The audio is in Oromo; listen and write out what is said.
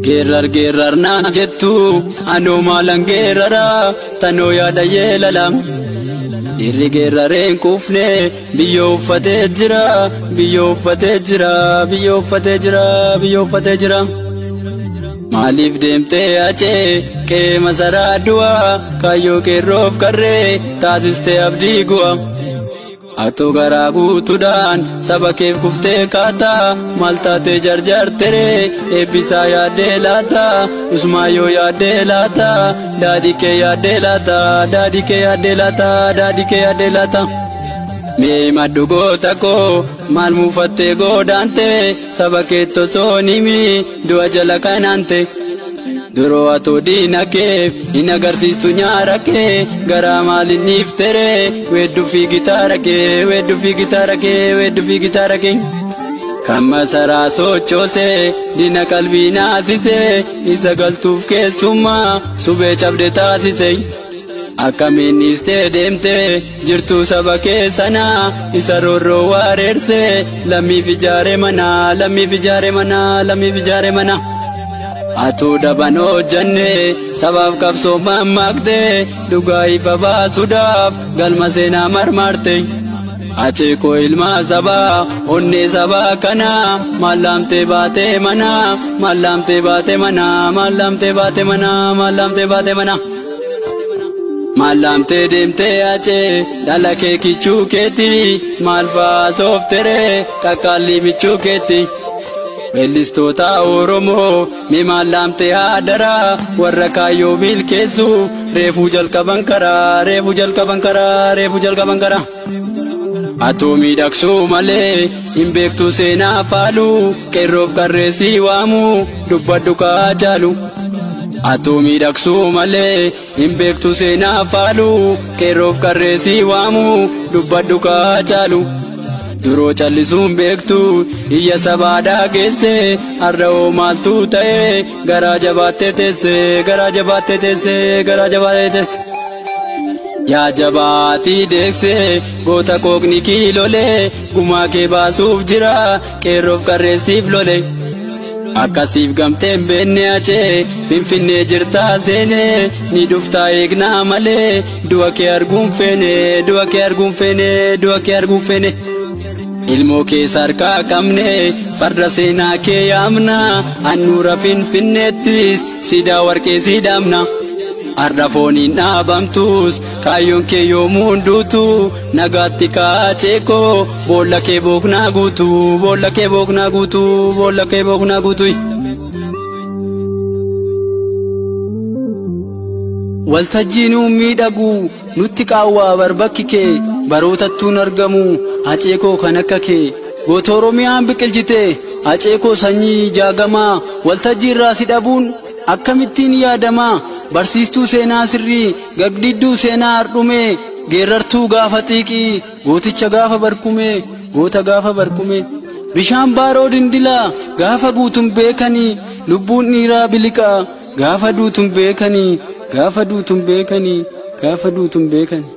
Geerar geerar naan jettu anoo maalan geerara tanoo yaada yeelala. Dhiirri geerareen kuufne biyyoo uffatee jira biyyoo uffatee jira biyyoo uffatee jira biyyoo uffatee jira. Maaliif deemtee achee qe'ee masaraa du'aa kaayyoo qeerroof qarree taasistee abdii gu'a. Atoo garaa guutuudhaan saba keef kuftee kaataa maal taatee jarjarteree eebbisaa yaaddee laata Usmaayyoo yaaddee laata daadhii kee yaaddee laata daadhii kee yaaddee laata daadhii kee yaaddee laata. Mee maddu goota koo maal muufattee goodaante saba keetti osoo himi du'a jala kanaante. Duroo atoo diina keef hin agarsiistu nyaara kee garaa maaliin dhiifteree weedduu fi gitaara kee weedduu fi gitaara kee weedduu fi gitaara kee. Kan masaraa sochoosee diina qalbii naasisee isa galtuuf keessummaa subee cabde taasise. Akkamiin dhiistee deemtee jirtuu saba keessanaa isa roorroo wareersee lammiif ijaare manaa lammiif ijaare manaa lammiif ijaare manaa. Atuu daban hojjanne sabaaf qabsoo mammaqte dhugaa ifa baasuudhaaf galma seenaa marmarte. Acheekoo ilmaa sabaa onnee sabaa kanaa maallaamtee baatee manaa maallaamtee baatee manaa maallaamtee baatee manaa maallaamtee baatee manaa. Maallaamtee deemtee achee dhala kee kichuu keetti maal fa'aa soofteree qaqqaallii michuu keetti. Weellistoota Oromoo mee maallaamtee haadaraa warra kaayyoo milkeessu reefuu jalqaban karaa reefuu jalqaban karaa reefuu jalqaban karaa. Atoo miidhagsuu malee hin beektu seenaa faalu qeerroof qarreessii waamu dubbadhu kaa caalu. Atoo miidhagsuu malee hin beektu seenaa faalu qeerroof qarreessii waamu dubbadhu kaa caalu. Duroo callisuun beektu iyya sabaa dhageesse har'a hoo maaltu ta'e garaa jabaattee teesse garaa jabaattee teesse garaa jabaattee teesse. Yaa jabaatii deekse goota qooqni kiilolee gumaa kee baasuuf jira qeerroof qarreessiif lole. Akkasiif gamteen beenne achee finfinnee jirtaa seenee ni dhuftaa eegnaa malee du'a kee arguun feene du'a kee arguun feene du'a kee arguun feene. Ilmoo keessa harkaa qabne farda seenaa kee yaamna handhuura finfinneettis siidaa warqee siidaamna. Har'a fooniin dhaabamtus kaayyoon kee yoomuu hunduutu nagaatti kaaceekoo boolla kee booknaa guutu boolla kee booknaa guutu boolla kee booknaa guutu. Waltajjiin miidhagu nutti qaawwaa barbakki kee barootattuun argamu Haceekoo kan akka kee goota Oromiyaan biqilchite Haceekoo sanyii jaagamaa waltajjii irraa si dhabuun akkamittiin yaadamaa barsiistuu seenaa sirrii gagdidduu seenaa hardhumee geerartuu gaafa xiiqii gooticha gaafa barkumee goota gaafa barkumee bishaan baaroo dindilaa gaafa guutuun beekanii lubbuun dhiiraa biliqaa gaafa duutuun beekanii gaafa duutuun beekanii gaafa duutuun beekanii.